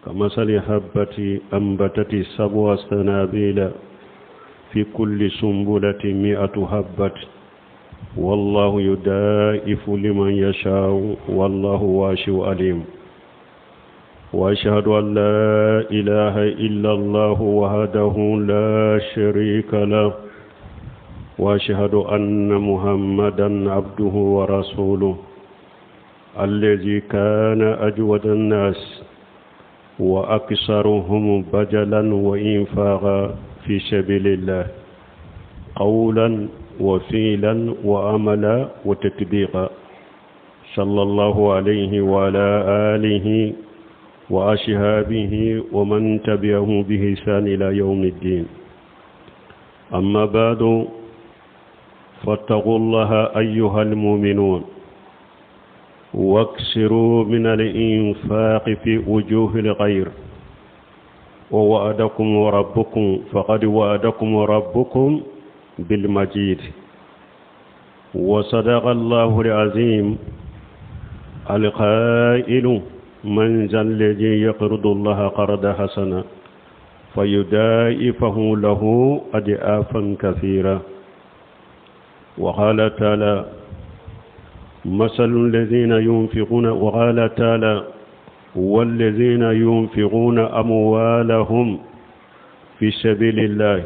كمثل حبة أنبتت سبع سنابل في كل سنبلة مئة حبة والله يدائف لمن يشاء والله واسع عليم وأشهد أن لا إله إلا الله وحده لا شريك له وأشهد أن محمدا عبده ورسوله الذي كان أجود الناس وأكثرهم بجلا وإنفاقا في سبيل الله قولا وفعلا وعملا وتطبيقا صلى الله عليه وعلى آله وأصحابه ومن تبعه بإحسان إلى يوم الدين أما بعد فاتقوا الله أيها المؤمنون واكسروا من الإنفاق في وجوه الغير ووعدكم ربكم فقد وعدكم ربكم بالمجيد وصدق الله العظيم القائل من ذا الذي يقرض الله قرضا حسنا فيدائفه له أضعافا كثيرة وقال تعالى مثل الذين ينفقون وقال تعالى والذين ينفقون أموالهم في سبيل الله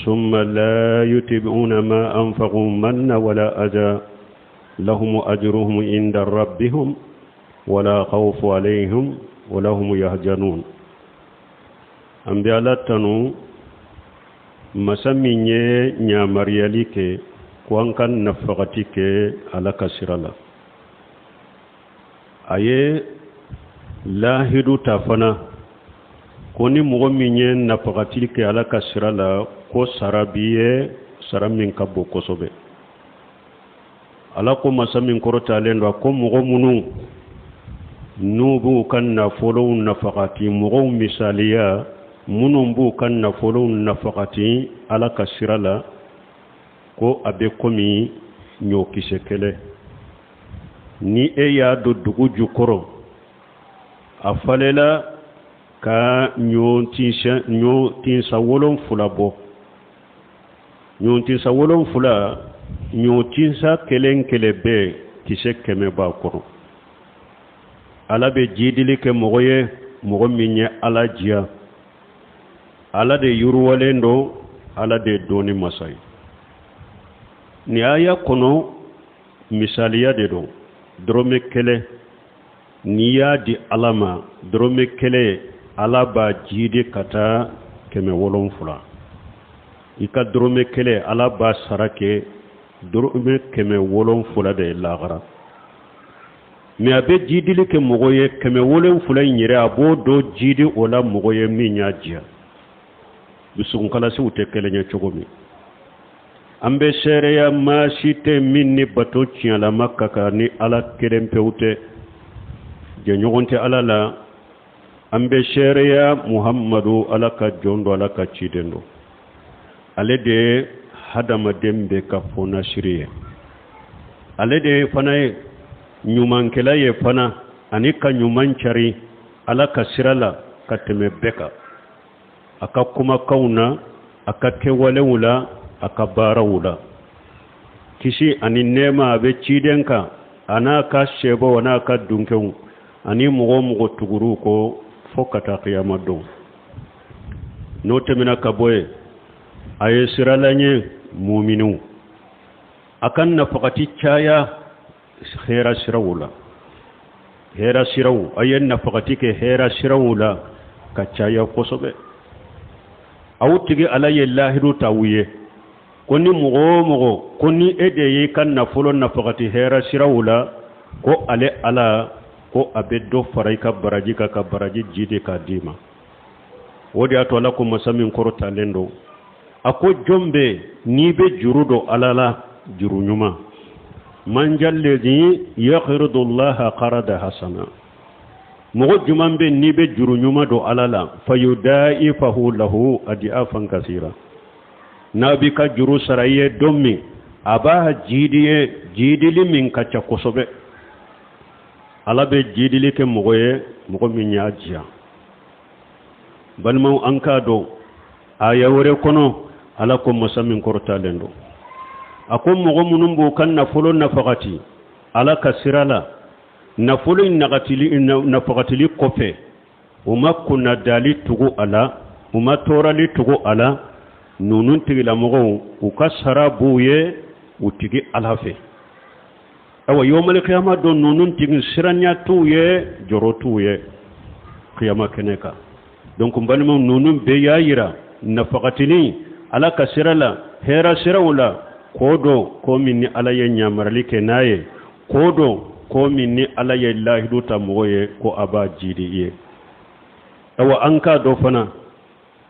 ثم لا يتبعون ما أنفقوا من ولا أذى لهم أجرهم عند ربهم ولا خوف عليهم ولا هم يحزنون an bɛ ala tanu masa min ye ɲamariyali kɛ ko an ka nafagati kɛ ala ka sira la a ye lahidu ta fana ko ni mɔgɔ min ye nafagati kɛ ala ka sira la ko sara b'i ye sara min ka bon kosɛbɛ ala ko masa min kɔrɔtalen don a ko mɔgɔ minnu n'u b'u ka nafolow nafagati mɔgɔw misaliya minnu b'u ka nafolow nafagati ala ka sira la ko a bɛ komi ɲɔkisɛ kelen ni e y'a don dugu jukɔrɔ a falela ka ɲɔ tinsa wolonfila bɔ ɲɔtinsa wolonfila ɲɔtinsa kelen kelen bɛɛ kisɛ kɛmɛ b'a kɔnɔ ala bɛ jidili kɛ mɔgɔ ye mɔgɔ min ye ala diya ala de yiriwalen don ala de ye dɔnni masa ye nin aya kɔnɔ misaliya de don dɔrɔmɛ kelen n'i y'a di ala ma dɔrɔmɛ kelen ala b'a jidi ka taa kɛmɛ wolonfila i ka dɔrɔmɛ kelen ala b'a sara kɛ dɔrɔmɛ kɛmɛ wolonfila de ye lahara mɛ a bɛ jidili kɛ mɔgɔ ye kɛmɛ wolonfila in yɛrɛ a b'o dɔ jidi o la mɔgɔ ye min y'a diya dusukunkalasiw tɛ kelen ye cogo min an bɛ seereya maa si tɛ min ni bato tiɲɛlama ka kan ni ala kelen pewu tɛ jɛɲɔgɔn tɛ ala la an bɛ seereya muhamadu ala ka jɔn don ala ka ciden don ale de ye hadamaden bɛɛ ka fonnasiri ye ale de ye fana ye ɲumankɛla ye fana ani ka ɲuman cari ala ka sira la ka tɛmɛ bɛɛ kan a ka kumakanw na a ka kɛwalew la a ka baaraw la kisi ani nɛɛma a bɛ ciden kan a n'a ka sɛbɛw a n'a ka dunkew ani mɔgɔ o mɔgɔ tugur'u kɔ fo ka taa kiyama don n'o tɛmɛna ka bɔ yen a ye siran ala ɲɛ muminiw a ka nafagati caya hɛra siraw la hɛra siraw a ye nafagati kɛ hɛra siraw la ka caya kosɛbɛ aw tigi ala ye lahidu ta u ye ko ni mɔgɔ o mɔgɔ ko ni e de y'i ka nafolo nafagati hɛra siraw la ko ale ala ko a bɛ dɔ fara i ka baraji kan ka baraji jidi k'a d'i ma o de y'a to ala ko masa min kɔrɔtalen don a ko jɔn bɛ n'i bɛ juru don ala la juru ɲuman man jallezi yaqridullaha qarada hasana mɔgɔ juman bɛ n'i bɛ juru ɲuman don ala la fayudaifahu lahu adiafan kasira n'a b'i ka juru sara i ye don min a b'a jidi ye jidili min ka ca kosɛbɛ ala bɛ jidili kɛ mɔgɔ ye mɔgɔ min y'a diya Balimaw, an k'a dɔn aya wɛrɛ kɔnɔ, Ala ko, masa min kɔrɔtalen don, a ko mɔgɔ minnu b'u ka nafolo nafagati Ala ka sira la, nafolo in nafagatili kɔfɛ, u ma kunnadali tugu a la, u ma tɔɔrɔli tugu a la, ninnu tigilamɔgɔw, u ka sara b'u ye u tigi Ala fɛ. Awa, yɔmali kiyama don, ninnu tigi, siranya t'u ye, jɔrɔ t'u ye kiyama kɛnɛ kan. Donc n balimaw, ninnu bɛɛ y'a yira nafagatili Ala ka sira la, hɛra siraw la, ko don, ko min ni Ala ye ɲamarali kɛ n'a ye, ko don, ko min ni Ala ye lahidu ta mɔgɔ ye ko a b'a jidi i ye. Awa, an k'a dɔn fana,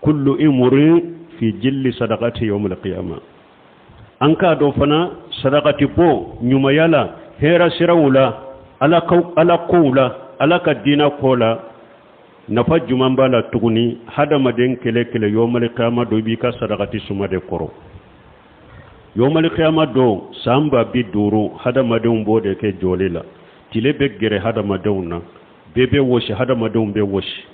kullu imrin fi jilli sadaqati yawm alqiyama. An k'a dɔn fana, sadakati bɔ ɲumanya la, hɛra siraw la, Ala ka Ala kow la, Ala ka diina ko la, nafa juman b'a la tuguni? Hadamaden kelen kelen, yawmal qiyama don, i b'i ka sadakati suma de kɔrɔ. Yawmal qiyama don, san 50,000 hadamadenw b'o de kɛ jɔli la. Tile bɛ gɛrɛ hadamadenw na, bɛɛ bɛ wɔsi, hadamadenw bɛ wɔsi.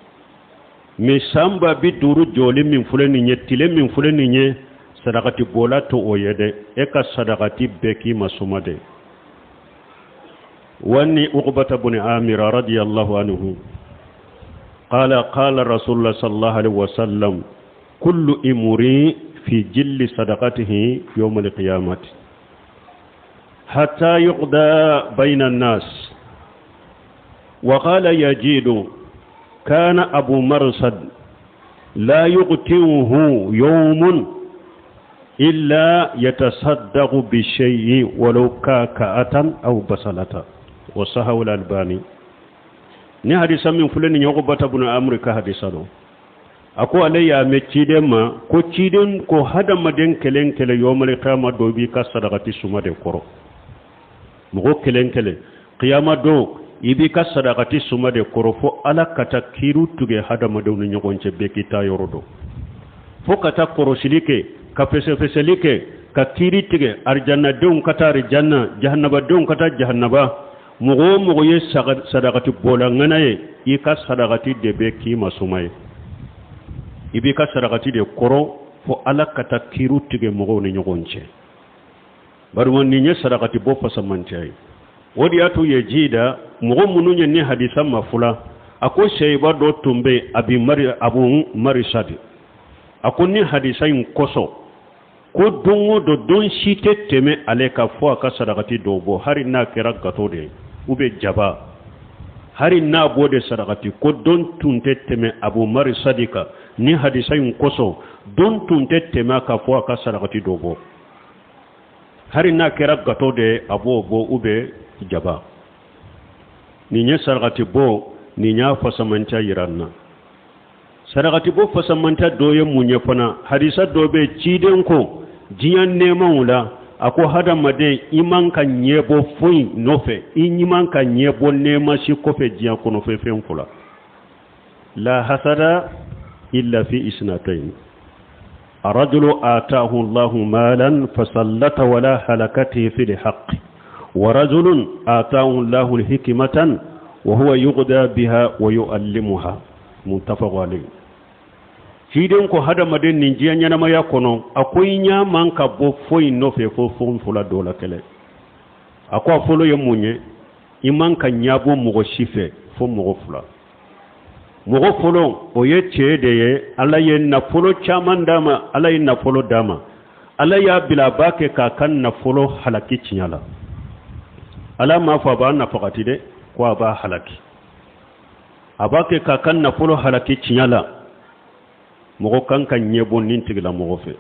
Mais san 50,000 jɔli min filɛ nin ye, tile min filɛ nin ye, sadakati bɔla to o ye dɛ. E ka sadakati bɛɛ k'i ma suma de. وعن عقبة بن عامر رضي الله عنه قال قال رسول الله صلى الله عليه وسلم: كل امرئ في جل صدقته يوم القيامة حتى يقضى بين الناس. وقال يجيد: كان أبو مرصد لا يغتوه يوم إلا يتصدق بشيء ولو كاكأة أو بصلة. وصححه الألباني. Ni hadisa min filɛ nin ye, Ugubata bun Amri ka hadisa don. A ko ale y'a mɛn ciden ma ko ciden ko hadamaden kelen kelen, yɔmali kiyama don, i b'i ka sadakati suma de kɔrɔ. Mɔgɔ kelen kelen, kiyama don, i b'i ka sadakati suma de kɔrɔ, fo Ala ka taa kiiriw tigɛ hadamadenw ni ɲɔgɔn cɛ, bɛɛ k'i ta yɔrɔ dɔn, fo ka taa kɔrɔsili kɛ, ka fɛsɛfɛsɛli kɛ, ka kiiri tigɛ, arijanadenw ka taa arijanna, jahannabadenw ka taa jahannaba. Mɔgɔ o mɔgɔ ye sadakati bɔla ŋana ye, i ka sadakati de bɛ k'i ma suma ye. I b'i ka sadakati de kɔrɔ fo Ala ka taa kiiriw tigɛ mɔgɔw ni ɲɔgɔn cɛ. Bari nin ye sadakati bɔ fasamantiya ye. O de y'a to ye ji da mɔgɔ minnu ye ni hadisa ma fula, a ko sɛyiba dɔ tun bɛ yen, abi mari, Abu Marisadi, a ko ni hadisa in kosɔn, ko don o don, don si tɛ tɛmɛ ale ka fɔ a ka sarakati dɔw bɔ, hali n'a kɛra gato de ye ou bien jaba, hali n'a b'o de sarakati. Ko don tun tɛ tɛmɛ Abu Marisadi kan ni hadisa in kosɔn, don tun tɛ tɛmɛ a ka fɔ a ka sarakati dɔw bɔ, hali n'a kɛra gato de ye, a b'o bɔ, ou bien jaba. Nin ye sarakati bɔ, nin y'a fasamanca yira n na. Sarakati bɔ fasamanta dɔ ye mun ye fana? Hadisa dɔ bɛ, ciden ko diɲɛ nɛɛmaw la, a ko hadamaden, i man ka ɲɛbɔ foyi nɔfɛ, i man ka ɲɛbɔ nɛɛma si kɔfɛ diɲɛ kɔnɔ fɛn fɛn fila. La hasada illa fi isnatayn: الرجل آتاه الله مالا فسلط ولا هلكته في الحق، ورجل آتاه الله الحكمة وهو يغدى بها ويؤلمها. متفق عليه. Ciden ko hadamaden, nin diɲɛ ɲɛnamaya kɔnɔ, a ko i ɲa man ka bɔ foyi nɔfɛ fo fɛn fila dɔ la kɛlɛ. A ko a fɔlɔ ye mun ye? I man ka ɲabɔ mɔgɔ si fɛ fo mɔgɔ fila. Mɔgɔ fɔlɔ, o ye cɛ de ye, Ala ye nafolo caman d'a ma. Ala ye nafolo d'a ma, Ala y'a bila a b'a kɛ k'a ka nafolo halaki tiɲɛ la. Ala m'a fɔ a b'a nafagati dɛ, ko a b'a halaki, a b'a kɛ k'a ka nafolo halaki tiɲɛ la. Mɔgɔ kan ka ɲɛbɔ nin tigilamɔgɔ fɛ.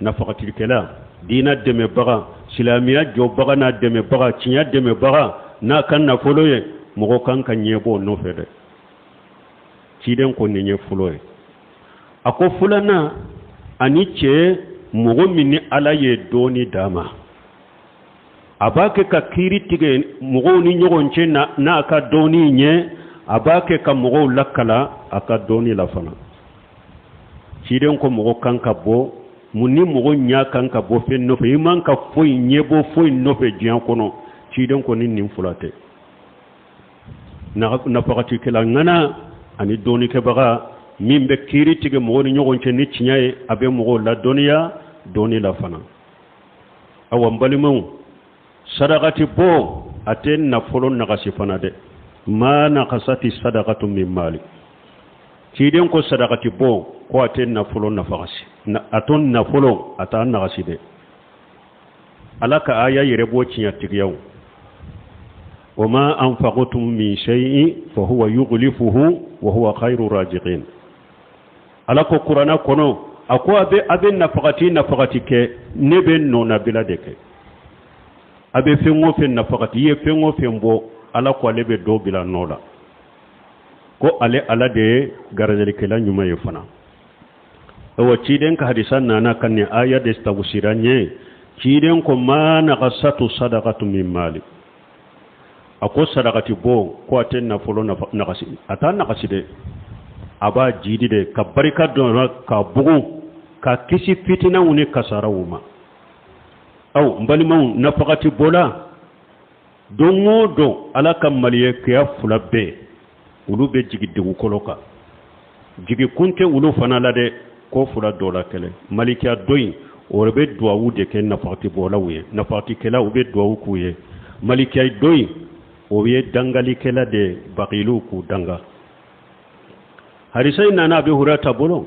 Nafagatikɛla, diina dɛmɛbaga, silamɛya jɔbaga n'a dɛmɛbaga, tiɲɛ dɛmɛbaga n'a ka nafolo ye, mɔgɔ kan ka ɲɛbɔ o nɔfɛ dɛ. Ciden ko nin ye fɔlɔ ye. A ko filanan, ani cɛ mɔgɔ min ni Ala ye dɔɔni d'a ma, a b'a kɛ ka kiiri tigɛ mɔgɔw ni ɲɔgɔn cɛ n'a ka dɔɔni ɲɛ, a b'a kɛ ka mɔgɔw lakala a ka dɔɔni la fana. Ciden ko mɔgɔ kan ka bɔ mun ni mɔgɔ ɲa kan ka bɔ fɛn nɔfɛ? I man ka foyi ɲɛbɔ foyi nɔfɛ diɲɛ kɔnɔ, ciden ko, ni nin fila tɛ: nafagatikɛla ŋana ani dɔɔnikɛbaga. Min bɛ kiiri tigɛ mɔgɔw ni ɲɔgɔn cɛ ni tiɲɛ ye, a bɛ mɔgɔw ladɔnniya dɔnni la fana. Awa n balimaw, sadakati bɔ a tɛ nafolo nagasi fana dɛ. Ma nakasati sadakatu min mali. Ciden ko sadakati bɔ ko a tɛ nafolo nafagasi, a to nafolo a t'a nagasi dɛ. Ala ka aya yɛrɛ b'o tiɲɛtigiya. Wa ma anfaqtum min shay'in fa huwa yukhlifuhu wa huwa khayru raziqin. Ala ko kuranna kɔnɔ, a ko a bɛ nafagati kɛ, ne bɛ nɔnabila de kɛ. A bɛ fɛn o fɛn nafagati, i ye fɛn o fɛn bɔ, Ala ko ale bɛ dɔ bila nɔ la, ko ale Ala de ye garijɛlikɛla ɲuman ye fana. Awa, ciden ka hadisa nana ka nin aya de tafsira ɲɛ. Ciden ko ma nagasatu sadaqatu min mali. A ko sadakati bɔ ko a tɛ nafolo nagasi, a t'a nagasi dɛ, a b'a jidi de ka barika dɔn, ka bugun, ka kisi fitinaw ni kasaraw ma. Aw n balimaw, nafagati bɔla don o don, Ala ka maliyakiya fila bɛɛ, olu bɛ jigi dugukolo kan. Jigi kun tɛ olu fana la dɛ, ko fila dɔ la kɛlɛ. Malikiya dɔ in, o bɛ duwawu de kɛ nafagati bɔlaw ye, nafagatikɛlaw bɛ duwawu k'u ye. Malikiya dɔ in, o ye dangalikɛla de ye, bakiliw k'u danga. Hadisa in nana Abi Hurata bolo,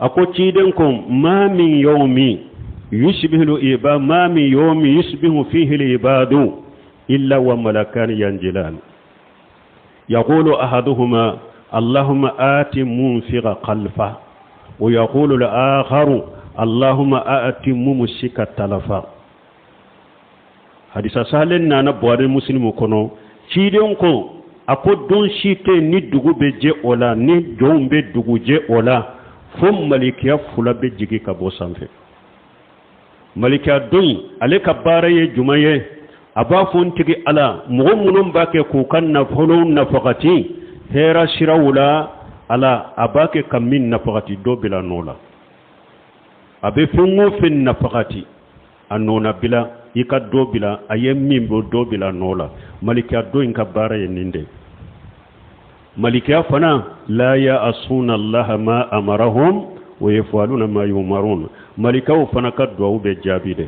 a ko ciden ko ma min yawmi yusbihu iba ma min yawmi yusbihu fihi al-ibadu illa wa malakan yanjilan, yaqulu ahaduhuma allahumma ati munfiqa khalfa wa yaqulu al-akharu allahumma ati mumsika talafa. Hadisa sahalen nana Buhari, Muslimu kɔnɔ. Ciden ko, a ko don si tɛ ni dugu bɛ jɛ o la, ni jɔnw bɛ dugu jɛ o la, fo malikiya fila bɛ jigi ka bɔ sanfɛ. Malikiya don in, ale ka baara ye jumɛn ye? A b'a fɔ n tigi Ala, mɔgɔ minnu b'a kɛ k'u ka nafolo nafagati hɛrɛ siraw la, Ala, a b'a kɛ ka min nafagati, dɔ bila nɔ la. A bɛ fɛn o fɛn nafagati, a nɔna bila, i ka dɔ bila a ye min bɔ, dɔ bila nɔ la. Malikiya dɔ in ka baara ye nin de. Malikiya fana la ya'asuna allaha ma amarahum wa yaf'aluna ma yumarun. Malikaw fana ka duwawu bɛ jaabi dɛ,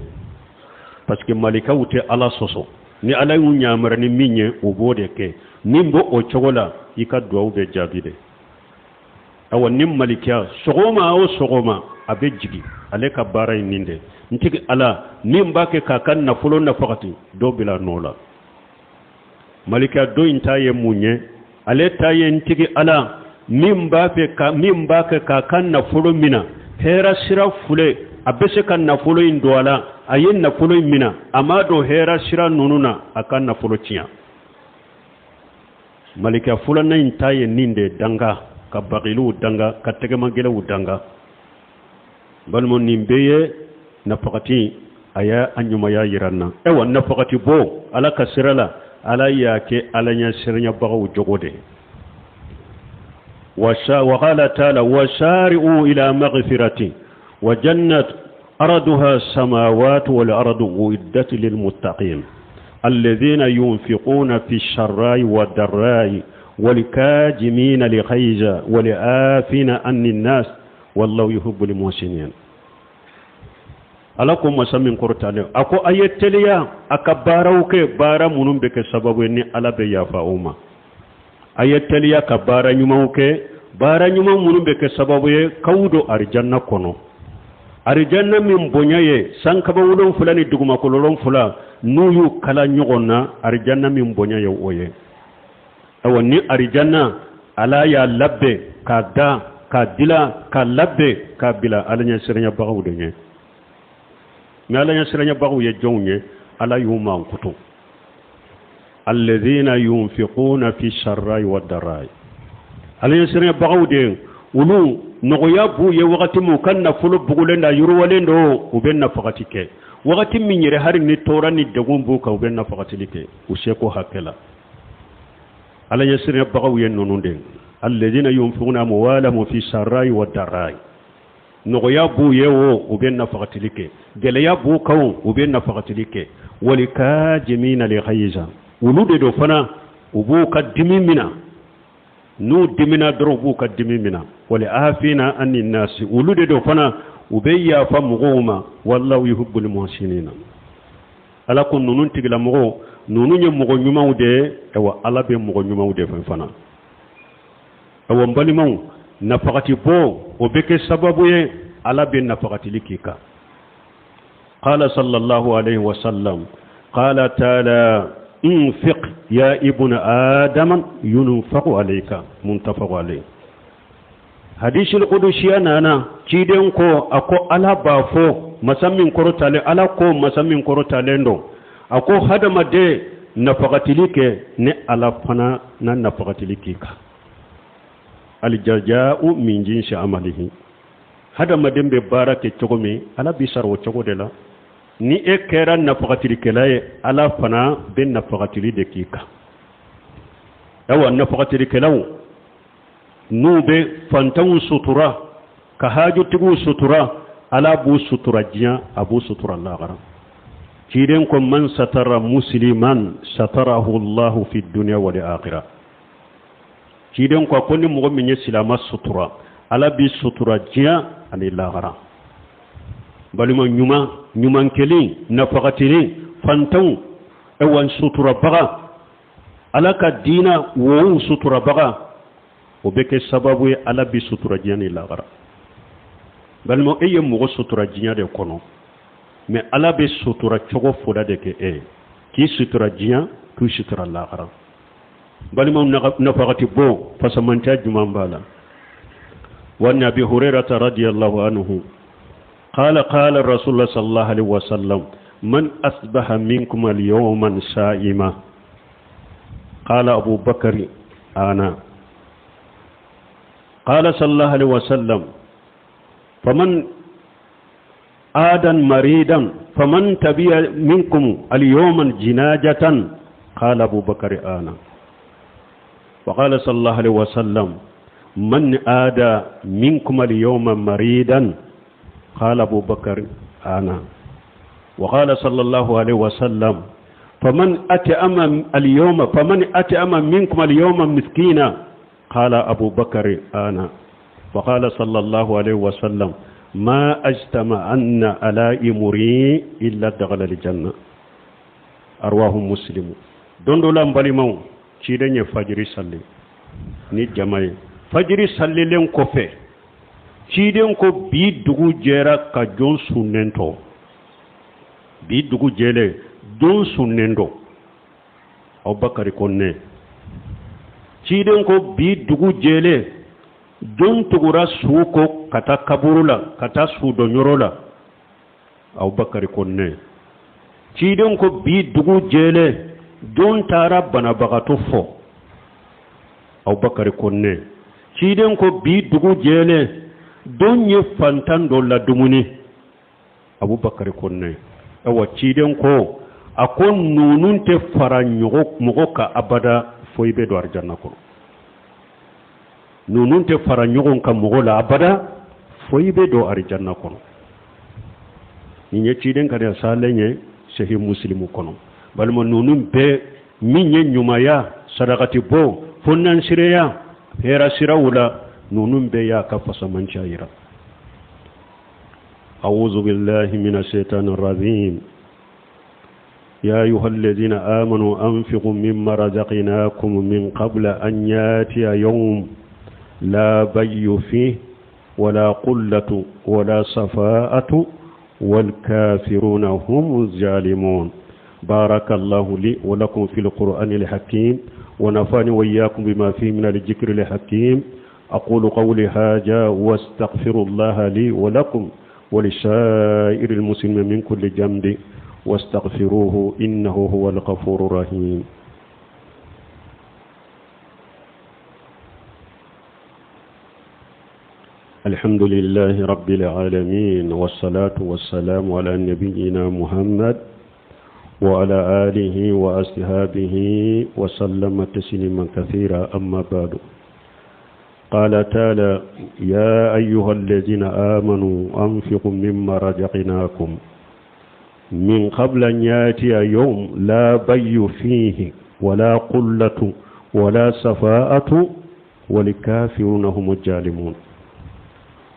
parce que malikaw tɛ Ala sɔsɔ. Ni Ala y'u ɲamara ni min ye, u b'o de kɛ. Min b'o o cogo la, i ka duwawu bɛ jaabi dɛ. Awa, ni malikiya sɔgɔma o sɔgɔma a bɛ jigi, ale ka baara ye nin de: n tigi Ala, min b'a kɛ k'a ka nafolo nafagati, dɔ bila nɔ la. Malikiya dɔ in ta ye mun ye? Ale ta ye: n tigi Ala, min b'a fɛ ka min b'a kɛ k'a ka nafolo mina hɛrɛ sira fule, a bɛ se ka nafolo in don a la, a ye nafolo in mina, a m'a don hɛrɛ sira ninnu na, a ka nafolo tiɲɛ. Malikiya filanan in ta ye nin de: danga, ka bagiliw danga, ka tɛgɛmagɛlɛw danga. Balima, nin bɛɛ ye nafagati, a y'a a ɲumanya yira n na. Ayiwa, nafagati bɔ Ala ka sira la, Ala y'a kɛ Ala ɲɛ siranyabagaw jogo de. وقال تعالى وسارعوا إلى مغفرة وجنة عرضها السماوات والأرض أعدت للمتقين الذين ينفقون في السراء والضراء والكاظمين الغيظ والعافين عن الناس والله يحب المحسنين. Ala ko, masa min kɔrɔtalen, a ko a ye teliya a ka baaraw kɛ, baara minnu bɛ kɛ sababu ye ni Ala bɛ yafa o ma. A ye teliya ka baara ɲumanw kɛ, baara ɲuman minnu bɛ kɛ sababu ye k'aw don arijanna kɔnɔ, arijanna min bonya ye sankaba 7 ni dugumakolo 7 n'u y'u kala ɲɔgɔn na, arijanna min bonya ye o ye. Awa, ni arijanna, Ala y'a labɛn k'a da k'a dila k'a labɛn k'a bila Ala ɲɛ siranyabagaw de ɲɛ. Ni Ala ɲɛ siranyabagaw ye jɔnw ye? Ala y'u mankutu: alladhina yunfiquna fi sarra'i wa dharra'i. Ala ɲɛ siranyabagaw de, olu nɔgɔya b'u ye wagati min, u ka nafolo bugulen da yiriwalen don, u bɛ nafagati kɛ. Wagati min yɛrɛ, hali ni tɔɔrɔ ni degun b'u kan, u bɛ nafagatili kɛ u seko hakɛ la. Ala ɲɛ siranyabagaw ye ninnu de: alladhina yunfiquna amwalahum fi sarra'i wa dharra'i. Nɔgɔya b'u ye o, u bɛ nafagatili kɛ. Gɛlɛya b'u kan o, u bɛ nafagatili kɛ. Walikazimina alghayza, olu de don fana, u b'u ka dimi mina. N'u dimina dɔrɔn, u b'u ka dimi mina. Wal afina ani nasi, olu de don fana, u bɛ yafa mɔgɔw ma. Wallahu yuhibbul muhsinina. Ala ko ninnu tigilamɔgɔw, ninnu ye mɔgɔ ɲumanw de ye. Ayiwa, Ala bɛ mɔgɔ ɲumanw de fɛ fana. Ayiwa, n balimaw, nafagati bɔ, o bɛ kɛ sababu ye Ala bɛ nafagatili k'i kan. Qala sallallahu alayhi wa sallam, qala taala: infiq ya ibn adama yunfaqu alayka. Muttafaqu alayhi. Hadisul qudusiya nana, ciden ko, a ko Ala b'a fɔ, masa min kɔrɔtalen, Ala ko, masa min kɔrɔtalen don, a ko: hadamaden, nafagatili kɛ, ne Ala fana na nafagatili k'i kan. Aljaza'u min jinsi amalihi. Hadamaden bɛ baara kɛ cogo min, Ala b'i sara o cogo de la. Ni e kɛra nafagatilikɛla ye, Ala fana bɛ nafagatili de k'i kan. Ayiwa, nafagatilikɛlaw, n'u bɛ fantanw sutura, ka hajutigiw sutura, Ala b'u sutura diɲɛ, a b'u sutura lahara. Ciden ko: man satara musliman satarahu Allahu fi dunya wal akhirah. Ciden ko ni mɔgɔ min ye silama sutura, Ala b'i sutura diɲɛ ani lahara. Balima ɲuman, ɲuman kelen, nafagatili, fantanw, ayiwa, suturabaga, Ala ka diina wow suturabaga, o bɛ kɛ sababu ye Ala b'i sutura diɲɛ ni lahara. Balima, e ye mɔgɔ sutura diɲɛ de kɔnɔ, mais Ala bɛ sutura cogo fila de kɛ e ye: k'i sutura diɲɛ, k'i sutura lahara. Balimaw, nafagati bɔ, fasamantiya jumɛn b'a la? Wa Abi Hurairata radiyallahu anhu qala: qala Rasulullah sallallahu alaihi wasallam: man asbaha minkum al-yawma sa'ima? Qala Abu Bakr: ana. Qala sallallahu alaihi wasallam: faman adan maridan, faman tabi'a minkum al-yawma jinajatan? Qala Abu Bakr: ana. وقال صلى الله عليه وسلم: من آدى منكم اليوم مريدا؟ قال أبو بكر: أنا. وقال صلى الله عليه وسلم: فمن أطعم اليوم، فمن أطعم منكم اليوم مسكينا؟ قال أبو بكر: أنا. وقال صلى الله عليه وسلم: ما اجتمعن على امرئ إلا دخل الجنة. رواه مسلم. Don dɔ la, n balimaw, ciden ye fajiri salli ni jama ye. Fajiri sallilen kɔfɛ, ciden ko: bi dugu jɛra ka jɔn sunnen tɔ? Bi dugu jɛlen, don sunnen dɔ? Abubakari ko: ne. Ciden ko: bi dugu jɛlen, jɔn tugura su kɔ ka taa kaburu la, ka taa su dɔnyɔrɔ la? Abubakari ko: ne. Ciden ko: bi dugu jɛlen, jɔn taara banabagatɔ fɔ? Abubakari ko: ne. Ciden ko: bi dugu jɛlen, don ye fantan dɔ la dumuni? Abubakari ko: ne. Awa, ciden ko, a ko ninnu tɛ fara mɔgɔ kan abada fo i bɛ don arijanna kɔnɔ. Ninnu tɛ fara ɲɔgɔn kan mɔgɔ la abada fo i bɛ don arijanna kɔnɔ. Nin ye ciden ka salen ye Sahih Muslimu kɔnɔ. Balima, ninnu bɛɛ min ye ɲumanya, sarakati bɔ, fo nansireya, hɛrɛ siraw la, ninnu bɛɛ y'a ka fasamanciya yira. أعوذ بالله من الشيطان الرجيم. يا أيها الذين آمنوا أنفقوا مما رزقناكم من قبل أن يأتي يوم لا بيع فيه ولا خلة ولا شفاعة والكافرون هم الظالمون. بارك الله لي ولكم في القرآن الحكيم، ونفعني وإياكم بما فيه من الذكر الحكيم. أقول قولي هذا واستغفر الله لي ولكم ولسائر المسلمين من كل ذنب، واستغفروه إنه هو الغفور الرحيم. الحمد لله رب العالمين، والصلاة والسلام على نبينا محمد وعلى آله وأصحابه وسلم تسليما كثيرا. أما بعد، قال تعالى: يا أيها الذين آمنوا أنفقوا مما رزقناكم من قبل أن يأتي يوم لا بيع فيه ولا خلة ولا شفاعة. Walikafiruna humu jalimun.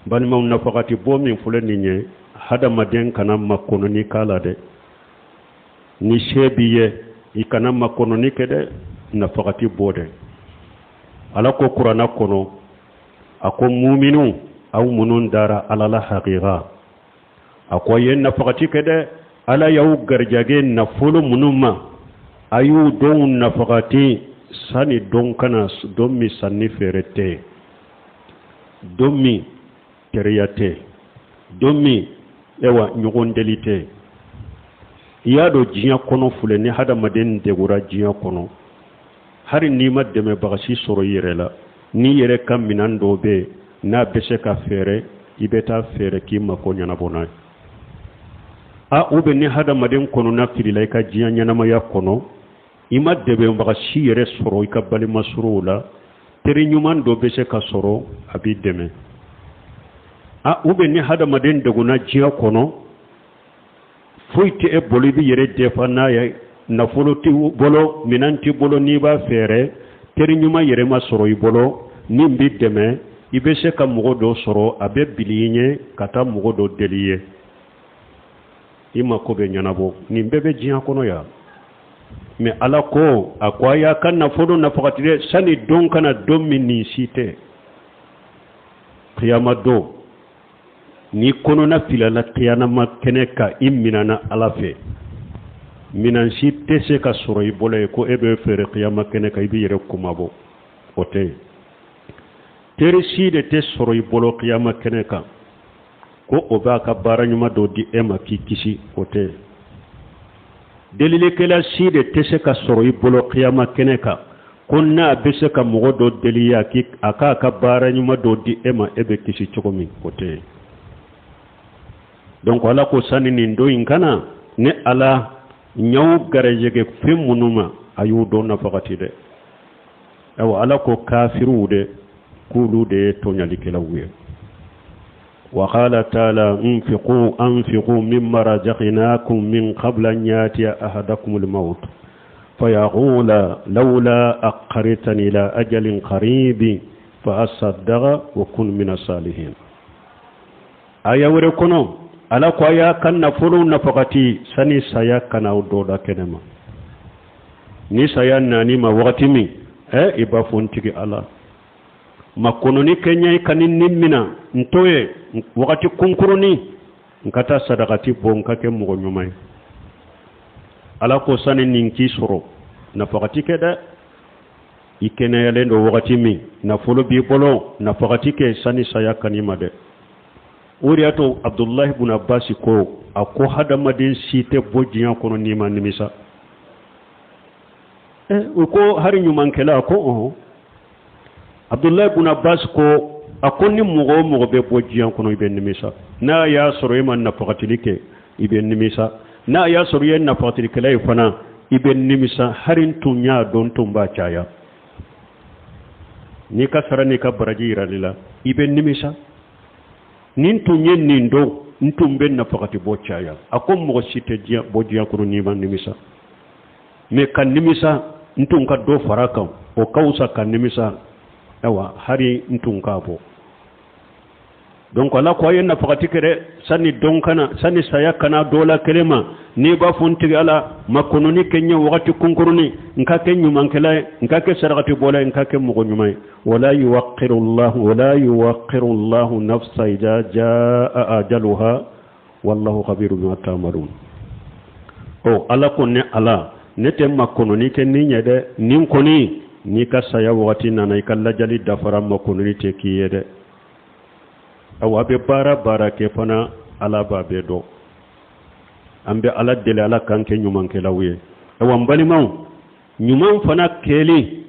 Balimaw, nafagati bɔ min filɛ nin ye, hadamaden kana makɔnɔni k'a la dɛ. Ni se b'i ye, i kana makɔnɔni kɛ dɛ, nafagati bɔ dɛ. Ala ko Kuranna kɔnɔ, a ko muminu, aw minnu dara Ala la hakika, a ko a ye nafagati kɛ dɛ. Ala y'aw garijɛgɛ nafolo minnu ma, a y'u dɔw nafagati sani don ka na, don min sanni feere tɛ, don min teriya tɛ, don min ayiwa ɲɔgɔn deli tɛ. I y'a dɔn diɲɛ kɔnɔ filɛ, ni hadamaden degura diɲɛ kɔnɔ, hali n'i ma dɛmɛbaga si sɔrɔ i yɛrɛ la, n'i yɛrɛ ka minɛn dɔ bɛ yen n'a bɛ se ka feere, i bɛ taa feere k'i mako ɲɛnabɔ n'a ye. A ou bien ni hadamaden kɔnɔna filila i ka diɲɛ ɲɛnamaya kɔnɔ, i ma dɛmɛbaga si yɛrɛ sɔrɔ i ka balima suruw la, teri ɲuman dɔ bɛ se ka sɔrɔ, a b'i dɛmɛ. A ou bien ni hadamaden degunna diɲɛ kɔnɔ, foyi tɛ e bolo i b'i yɛrɛ defa n'a ye, nafolo t'i bolo, minɛn t'i bolo n'i b'a feere, teri ɲuman yɛrɛ ma sɔrɔ i bolo min b'i dɛmɛ, i bɛ se ka mɔgɔ dɔ sɔrɔ, a bɛ bili i ɲɛ ka taa mɔgɔ dɔ deli i ye, i mako bɛ ɲɛnabɔ. Nin bɛɛ bɛ diɲɛ kɔnɔ yan. Mais Ala ko, a ko a y'a ka nafolo nafagati dɛ, sani don ka na, don min nin si tɛ, kiyama don. N'i kɔnɔna filala kiyama kɛnɛ kan, i minana Ala fɛ, minan si tɛ se ka sɔrɔ i bolo ye ko e bɛ feere kiyama kɛnɛ kan, i b'i yɛrɛ kunmabɔ, o tɛ yen. Teri si de tɛ sɔrɔ i bolo kiyama kɛnɛ kan ko o b'a ka baara ɲuman dɔ di e ma k'i kisi, o tɛ yen. Delilikɛla si de tɛ se ka sɔrɔ i bolo kiyama kɛnɛ kan ko n'a bɛ se ka mɔgɔ dɔ deli a a k'a ka baara ɲuman dɔ di e ma, e bɛ kisi cogo min, o tɛ yen. Donc Ala ko sani nin don in ka na, ne Ala y'aw garijɛgɛ fɛn minnu ma, a y'u dɔn nafagati dɛ. Ayiwa, Ala ko kafiriw de, k'olu de ye tɔɲalikɛlaw ye. وقال تعالى انفقوا أنفقوا مما رزقناكم من قبل أن يأتي أحدكم الموت فيقول لولا أخرتني إلى أجل قريب فأصدق وأكن من الصالحين. Aya wɛrɛ kɔnɔ, Ala ko a y'a ka nafolo nafagati sani saya ka na aw dɔ da kɛnɛ ma. Ni saya nani ma wagati min, ɛ i b'a fɔ n tigi Ala, makɔnɔni kɛ ɲɛ ka ni nin mina n to ye wagati kunkurunin, n ka taa sadakati bɔ, n ka kɛ mɔgɔ ɲuman ye. Ala ko sani nin k'i sɔrɔ, nafagati kɛ dɛ. I kɛnɛyalen don wagati min, nafolo b'i bolo, nafagati kɛ sani saya kan'i ma dɛ. O de y'a to Abdulahi bun Abbasi ko, a ko hadamaden si tɛ bɔ diɲɛ kɔnɔ n'i ma nimisa. U ko hari ɲumankɛla? A ko ɔhɔn. Abdulahi bun Abbas ko, a ko ni mɔgɔ o mɔgɔ bɛ bɔ diɲɛ kɔnɔ, i bɛ nimisa. N'a y'a sɔrɔ i ma nafagatili kɛ, i bɛ nimisa. N'a y'a sɔrɔ i ye nafagatilikɛla ye fana, i bɛ nimisa: hari n tun y'a dɔn, tun b'a caya. N'i ka sara n'i ka baraji yirali la, i bɛ nimisa: ni n tun ye nin dɔn, n tun bɛ nafagati bɔ caya. A ko mɔgɔ si tɛ diɲɛ bɔ diɲɛ kɔnɔ n'i ma nimisa. Mais ka nimisa n tun ka dɔ fara kan, o ka wusa ka nimisa ayiwa hari n tun k'a bɔ. Donc Ala ko a ye nafagati kɛ dɛ, sani don kana, sani saya kana dɔ la kelen ma, n'i b'a fɔ n tigi Ala, makɔnɔni kɛ n ye wagati kunkurunin, n ka kɛ ɲumankɛla ye, n ka kɛ sarakati bɔla ye, n ka kɛ mɔgɔ ɲuman ye. ولا يؤخر الله ولا يؤخر الله نفسا إذا جاء أجلها والله خبير بما تعملون. Ɔ Ala ko ne Ala, ne tɛ makɔnɔni kɛ ni ɲɛ dɛ. Nin kɔni, n'i ka saya wagati nana, i ka lajali dafara, makɔnɔni tɛ k'i ye dɛ. Awa, a bɛ baara baara kɛ fana, Ala b'a bɛɛ dɔn. An bɛ Ala deli, Ala k'an kɛ ɲumankɛlaw ye. Awa, n balimaw, ɲuman fana kɛli,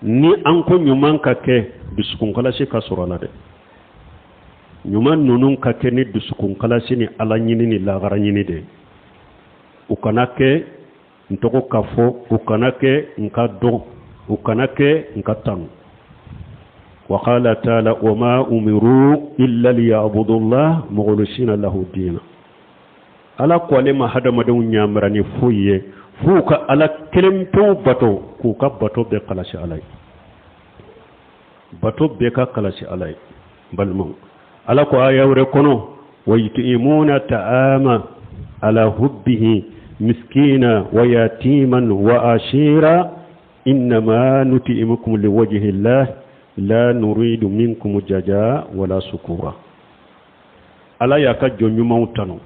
ni an ko ɲuman ka kɛ, dusukunkalasi ka sɔrɔ a la dɛ. Ɲuman ninnu ka kɛ ni dusukunkalasi ni Ala ɲini ni lagara ɲini de. U kana kɛ n tɔgɔ ka fɔ, u kana kɛ n ka dɔn, u kana kɛ n ka tanu. وقال تعالى وما أمروا إلا ليعبدوا الله مخلصين له الدين. Ala ko ale ma hadamadenw ɲamara ni foyi ye f'u ka Ala kelen pewu bato, k'u ka bato bɛɛ kalasi Ala ye. Bato bɛɛ ka kalasi Ala ye. Balimaw, Ala ko aya wɛrɛ kɔnɔ: wa yut'imuna ta'ama ala hubbihi miskina wa yatiman wa ashira innama nuti'imukum liwajhi llah la nuridu minkum jaja wala sukura. Ala y'a ka jɔn ɲumanw tanu,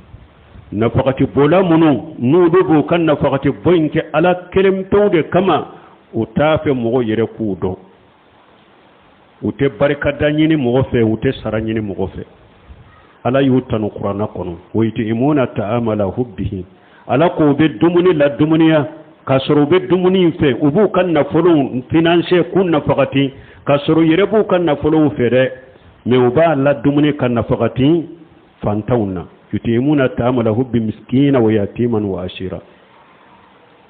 nafakati bɔla minnu n'u de b'u ka nafakati bɔ in kɛ Ala kelen pewu de kama, u t'a fɛ mɔgɔ yɛrɛ k'u dɔn, u tɛ barikada ɲini mɔgɔ fɛ, u tɛ sara ɲini mɔgɔ fɛ. Ala y'u tanu kuranna kɔnɔ: wa yut'imuna ta'ama ala hubbihi. Ala ko u bɛ dumuni la dumuniya k'a sɔrɔ u bɛ dumuni in fɛ, u b'u ka nafolow financer k'u nafakati k'a sɔrɔ u yɛrɛ b'u ka nafolow fɛ dɛ, mais u b'a la dumuni ka nafakati fantanw na. Yut'imuna ta'ama ala hubbi miskina wa yatiman wa asira.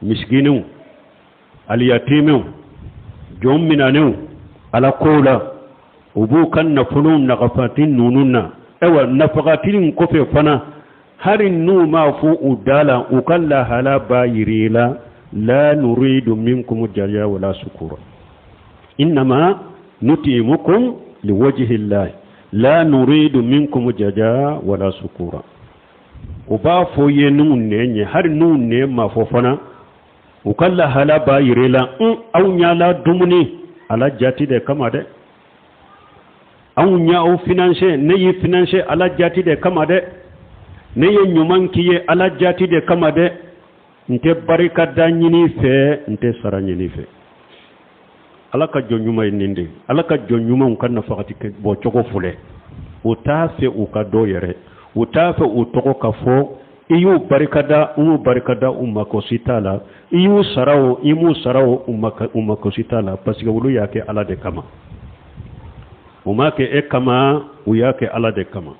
Misikiniw, aliyatimew, jɔn minanenw Ala kow la, u b'u ka nafolow nafakati ninnu na. Ayiwa, nafakati in kɔfɛ fana, hali n'u m'a fɔ u da la, u ka lahala b'a yiri la: la nuridu minkum jaja wala sukura innama nutimukum liwajhi llahi la nuridu minkum jaja wala sukura. U b'a fɔ ye n'u nɛn ye, hali n'u nɛn ma fɔ fana, u ka lahala b'a yiri la: n aw ɲala dumuni Ala jati de kama dɛ, anw y'aw financer, ne y'i financer Ala jati de kama dɛ, ne ye ɲuman k'i ye Ala jati de kama dɛ, n tɛ barikada ɲini fɛ, n tɛ sara ɲini fɛ. Ala ka jɔn ɲuman ye nin de. Ala ka jɔn ɲumanw ka nafakati bɔ cogo filɛ: u t'a fɛ u ka dɔ yɛrɛ, u t'a fɛ u tɔgɔ ka fɔ. I y'u barikada, u m'u barikada, u mako si t'a la. I y'u sara o, i m'u sara o, u mako si t'a la, parce que olu y'a kɛ Ala de kama. U m'a kɛ e kama, u y'a kɛ Ala de kama.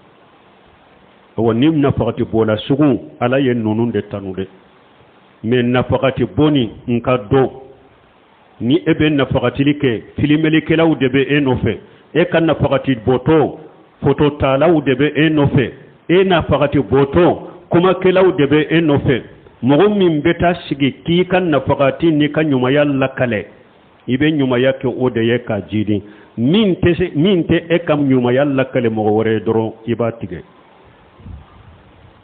Awa, ni nafakati bɔla sugu, Ala ye ninnu de tanu dɛ. Mais nafakati bɔni n ka dɔn ni e bɛ nafakatili kɛ, filimelikɛlaw de bɛ e nɔfɛ. E ka nafakati bɔtɔ, fototalaw de bɛ e nɔfɛ. E nafakati bɔtɔ, kumakɛlaw de bɛ e nɔfɛ. Mɔgɔ min bɛ taa sigi k'i ka nafakati n'i ka ɲumanya lakale, i bɛ ɲumanya kɛ o de ye k'a jidi. Min tɛ se, min tɛ e ka ɲumanya lakale mɔgɔ wɛrɛ ye dɔrɔn, i b'a tigɛ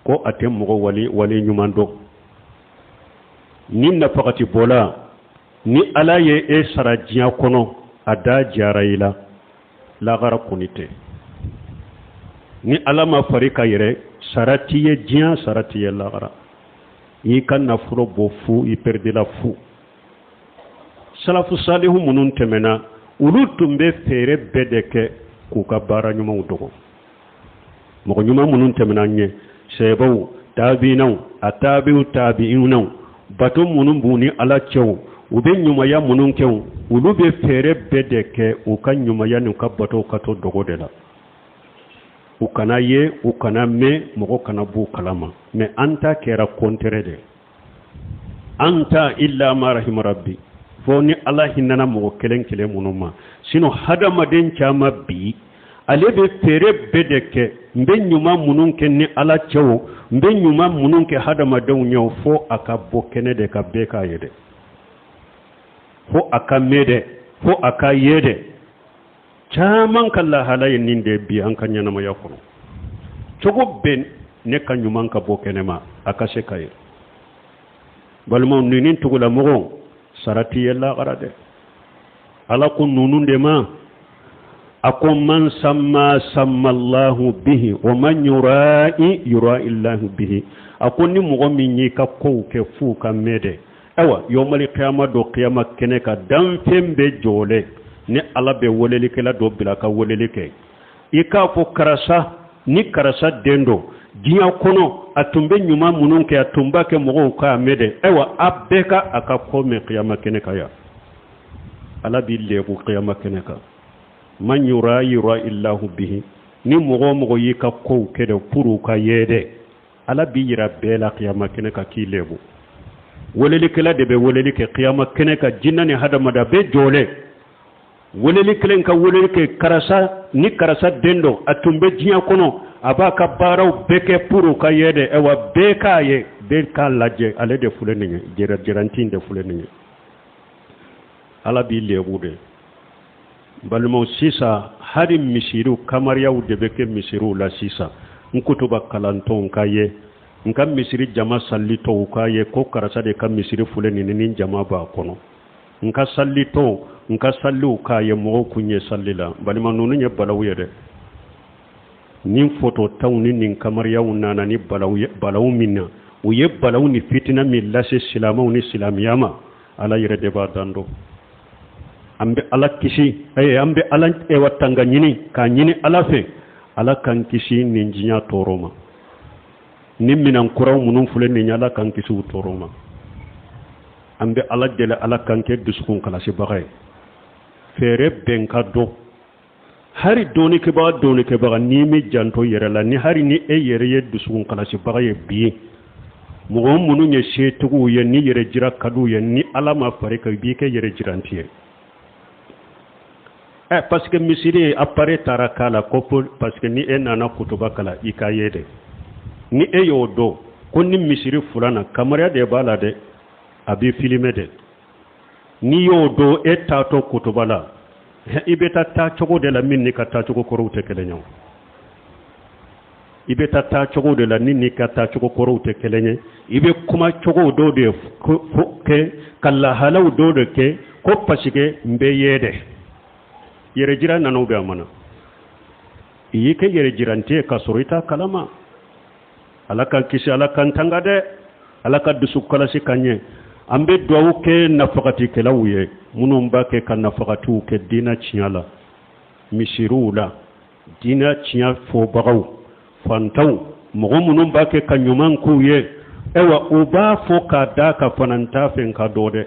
ko a tɛ mɔgɔ wali wali ɲuman dɔn. Ni nafakati bɔla, ni Ala ye e sara diɲɛ kɔnɔ, a da diyara i la, lagara kɔni tɛ. Ni Ala ma fari ka yɛrɛ, sara t'i ye diɲɛ, sara t'i ye lagara. I ka nafolo bɔ fu, i pɛridila fu. Salafu salihu minnu tɛmɛna, olu tun bɛ fɛɛrɛ bɛɛ de kɛ k'u ka baara ɲumanw dogo. Mɔgɔ ɲuman minnu tɛmɛna an ɲɛ, sɛbɛw, tabiinaw, a tabiw tabiinaw, bato minnu b'u ni Ala cɛw, u bɛ ɲumanya minnu kɛ, olu bɛ fɛɛrɛ bɛɛ de kɛ u ka ɲumanya n'u ka batow ka to dogo de la, u kana ye, u kana mɛn, mɔgɔ kana b'u kalama. Mais an ta kɛra contraire de. An ta, illa ma rahima rabbi, fo ni Ala hinɛna mɔgɔ kelen kelen minnu ma. Sinon hadamaden caman bi, ale bɛ fɛɛrɛ bɛɛ de kɛ, n bɛ ɲuman minnu kɛ ni Ala cɛw, n bɛ ɲuman minnu kɛ hadamadenw ɲɛ, fo a ka bɔ kɛnɛ de ka bɛɛ k'a ye dɛ, fo a ka mɛn dɛ, fo a ka ye dɛ. Caman ka lahala ye nin de bi an ka ɲɛnamaya kɔnɔ. Cogo bɛɛ ne ka ɲuman ka bɔ kɛnɛma, a ka se ka ye. Balimaw, ninnu tugulamɔgɔw, sara t'i ye lagara dɛ. Ala ko ninnu de ma, a ko: man samma samma Allahu bihi wa man yura'i yura'i Allahu bihi. A ko ni mɔgɔ min y'i ka kow kɛ f'u ka mɛn dɛ, ayiwa, yɔmali kiyama dɔ, kiyama kɛnɛ ka danfɛn bɛɛ jɔlen, ni Ala bɛ welelikɛla dɔ bila ka weleli kɛ, i k'a fɔ: karisa ni karisa den don, diɲɛ kɔnɔ a tun bɛ ɲuman minnu kɛ, a tun b'a kɛ mɔgɔw k'a mɛn dɛ. Ayiwa, a bɛɛ ka a ka ko mɛn kiyama kɛnɛ kan yan. Ala b'i lebu kiyama kɛnɛ kan. Man yura yura illahu bihi. Ni mɔgɔ o mɔgɔ y'i ka kow kɛ dɛ pour u ka ye dɛ, Ala b'i yira bɛɛ la kiyama kɛnɛ kan k'i lebu. Welelikɛla de bɛ weleli kɛ kiyama kɛnɛ kan, jinɛ ni hadamaden bɛɛ jɔlen, weleli kelen ka weleli kɛ: karisa ni karisa den dɔ, a tun bɛ diɲɛ kɔnɔ, a b'a ka baaraw bɛɛ kɛ pour u ka ye dɛ. Ayiwa, bɛɛ k'a ye, bɛɛ k'a lajɛ, ale de filɛ nin ye, jɛrɛntin de filɛ nin ye. Ala b'i lebu de. Balimaw, sisan hali misiriw, kamariyaw de bɛ kɛ misiriw la sisan. N kutuba kalantɔw k'a ye, n ka misiri jama salitɔw k'a ye ko karisa de ka misiri filɛ nin ni jama b'a kɔnɔ. N ka salitɔw, n ka saliw k'a ye mɔgɔw kun ye sali la. Balima, ninnu ye balawu ye dɛ. Nin fototaw ni nin kamariyaw nana ni balawu ye, balawu min na u ye balawu ni fitina min lase silamɛw ni silamɛya ma, Ala yɛrɛ de b'a dan dɔn. An bɛ Ala kisi, an bɛ Ala ewa tanga ɲini k'a ɲini Ala fɛ, Ala k'an kisi nin diɲɛ tɔɔrɔ ma. Ni minan kuraw minnu filɛ nin ye, Ala k'an kisi u tɔɔrɔ ma. An bɛ Ala deli, Ala k'an kɛ dusukun kalasibaga ye, fɛɛrɛ bɛn ka dɔn. Hari dɔnnikɛbaga, dɔnnikɛbaga, n'i m'i janto yɛrɛ la, ni hari ni e yɛrɛ ye dusukun kalasibaga ye bi, mɔgɔ minnu ye setigiw ye, ni yɛrɛ jira ka d'u ye, ni Ala ma fari kan, i b'i kɛ yɛrɛ jiranti ye. Ɛ, parce que misiri appareil taara k'a la ko parce que ni e nana kutuba kala, i k'a ye dɛ. Ni e y'o dɔn ko ni misiri fulana, kamariya de b'a la dɛ, a b'i filmer dɛ. N'i y'o dɔn, e taatɔ kutuba la, i bɛ taa taacogo de la min n'i ka taacogo kɔrɔw tɛ kelen ye. I bɛ taa taacogo de la ni n'i ka taacogo kɔrɔw tɛ kelen ye. I bɛ kuma cogo dɔw de kɛ, ka lahalaw dɔw de kɛ, ko parce que n bɛ ye dɛ. Yɛrɛ jira nana bɛ a mana, i y'i kɛ yɛrɛ jirante ye k'a sɔrɔ i t'a kalama. Ala k'an kisi, Ala k'an tanga dɛ, Ala ka dusu kalasi ka ɲɛ. An bɛ duwawu kɛ nafagatikɛlaw ye, minnu b'a kɛ ka nafagatiw kɛ diinɛ tiɲɛ la, misiriw la, diinɛ tiɲɛ fɔbagaw, fantanw, mɔgɔ minnu b'a kɛ ka ɲuman k'u ye. Ayiwa, u b'a fɔ k'a d'a ka fana n t'a fɛ n ka dɔn dɛ,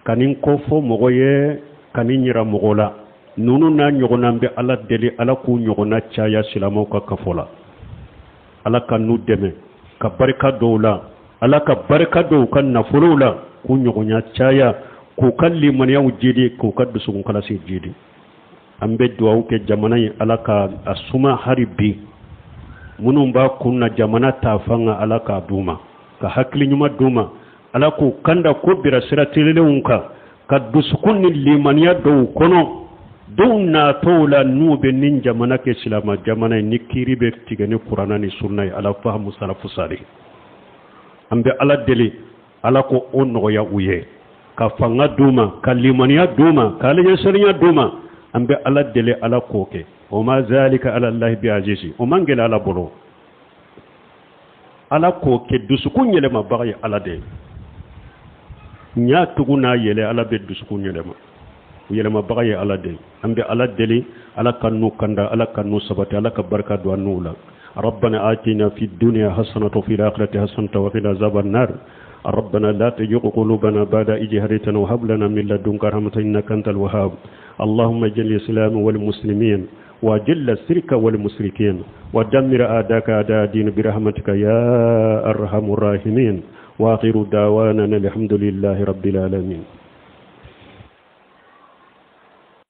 ka nin ko fɔ mɔgɔ ye, ka nin yira mɔgɔ la. Ninnu n'a ɲɔgɔnna, bɛ Ala deli, Ala k'u ɲɔgɔnna caya silamɛw ka kafo la. Ala ka n'u dɛmɛ ka barika dɔw la, Ala ka barika dɔw ka nafolow la, k'u ɲɔgɔnya caya, k'u ka limaniyaw jidi, k'u ka dusukun kalasi jidi. An bɛ duwawu kɛ jamana ye, Ala ka a suma hari bi. Minnu b'a kun na jamana ta fanga, Ala k'a d'u ma, ka hakili ɲuman d'u ma. Ala k'u kanda ko bira sira telelenw kan, ka dusukun ni limaniya dɔw kɔnɔ. Dɔw natɔw la, n'u bɛ nin jamana kɛ silama jamana ye, ni kiiri bɛ tigɛ ni Kuranna ni sunna ye, ala fahamu salafu sali. An bɛ Ala deli, Ala ko o nɔgɔya u ye, ka fanga d'u ma, ka limaniya d'u ma, ka alaɲɛsiranya d'u ma. An bɛ Ala deli, Ala k'o kɛ. O ma zalika ala Allahi bi azizi, o man gɛlɛ Ala bolo. Ala k'o kɛ. Dusukun yɛlɛmabaga ye Ala de ye. N y'a tugu n'a yɛlɛ, Ala bɛ dusukun yɛlɛma, yɛlɛmabaga ye Ala de ye. An bɛ Ala deli, Ala ka n'u kanda, Ala ka n'u sabati, Ala ka barika don an n'u la. ربنا آتنا في الدنيا حسنة وفي الآخرة حسنة وقنا عذاب النار. ربنا لا تزغ قلوبنا بعد إذ هديتنا وهب لنا من لدنك رحمة إنك أنت الوهاب. اللهم اجعل الإسلام والمسلمين، وأذل الشرك والمشركين، ودمر أعداءك أعداء الدين برحمتك يا أرحم الراحمين. وآخر دعوانا الحمد لله رب العالمين.